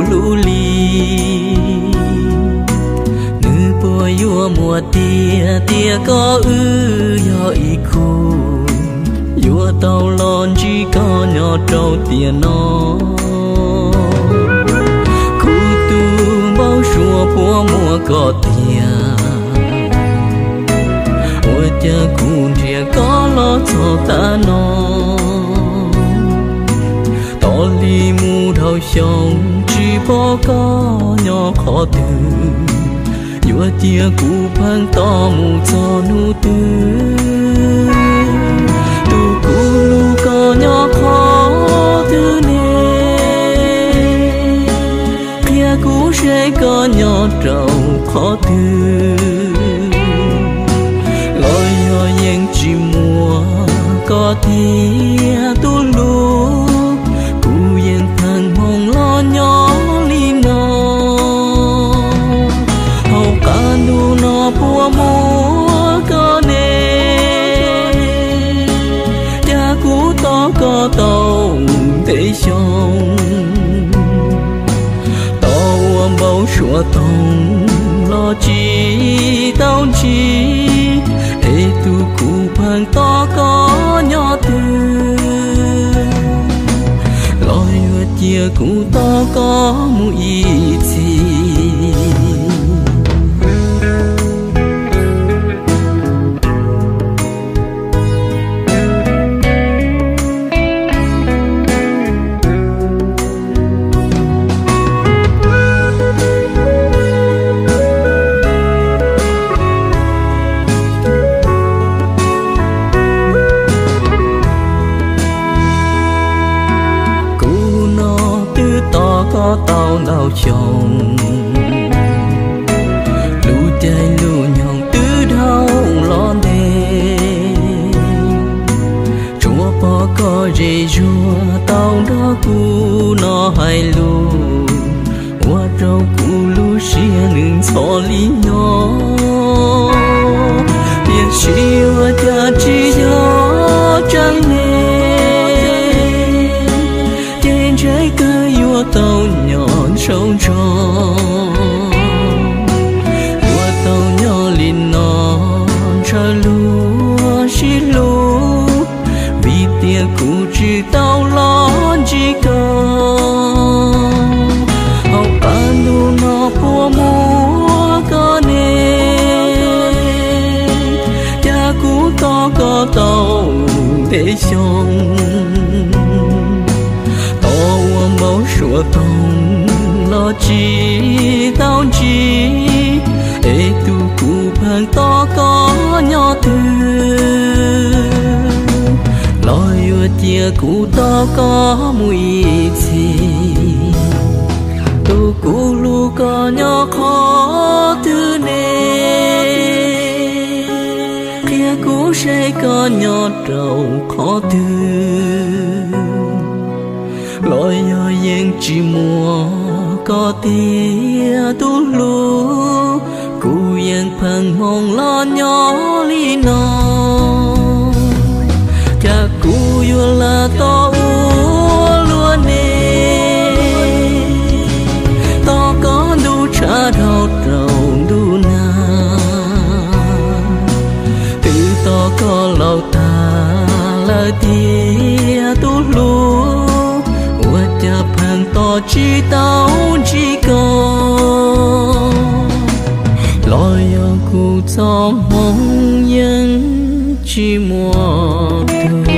hlub li. Nws puas yuav muaj tiag tias koj wb yog ib khub, yuav tau los ntsib koj nyob rau tiam no? Kuv tus npau suav puas muaj koj tiag, ua cas kuv nrhiav koj los txog tav no? Tos li mus dhau xyoo tsis pom koj nyob qhov twg, yuav cia kuv pheej tos mus txog hnub twg? Tus kuv hlub koj nyob qhov twg ne? Qhia kuv seb koj nyob rau qhov twg, los yog yeej tsis muaj koj tiag tus hlub? Kuv yeej pheej hmoov los nyob li no, hauv qab ntuj no puas muaj koj ne? Cas kuv tos koj tau ntev xyoo, tos ua npau suav toog los tsis tau ntsib, es tus kuv pheej tos koj nyob twg? Los yuav cia kuv tos koj mus ib txhis. Kuv no twb tos koj tau ntau xyoo, lub caij lub nyoog twb dhau los ntev, tsuas pom koj ze zuag tau nrog kuv no hais lus, ua rau kuv lub siab nws ntxhov li nyob. Tiam sis ua cas tsis yog tseeb ne, ces ntshe kawg yuav tau nyob ntshaus ntsho, yuav tau nyob li no ntshaw luag sib hlub, vim tias kuv tsis tau los ntsib koj. Hauv qab ntuj no puas muaj koj ne? Cas kuv tos koj tau ntev xyoo, tos ua npau suav toog los tsis tau ntsib, es tus kuv pheej tos koj nyob twg? Los yuav cia kuv tos koj mus ib txhis. Tus kuv hlub koj nyob qhov twg ne? Qhia kuv seb koj nyob rau qhov twg. Los yog yeej tsis muaj koj tiag tus hlub, kuv yeej pheej hmoov los nyob li no. Cas kuv yuav lam tos ua luaj ne? Tos koj ntuj tshav dhau rau ntuj nag, twb tos koj laus tag lawm tiag tus hlub, ua cas pheej tos tsis tau ntsib koj. Los yog kuv txoj hmoov yeej tsis muaj tus.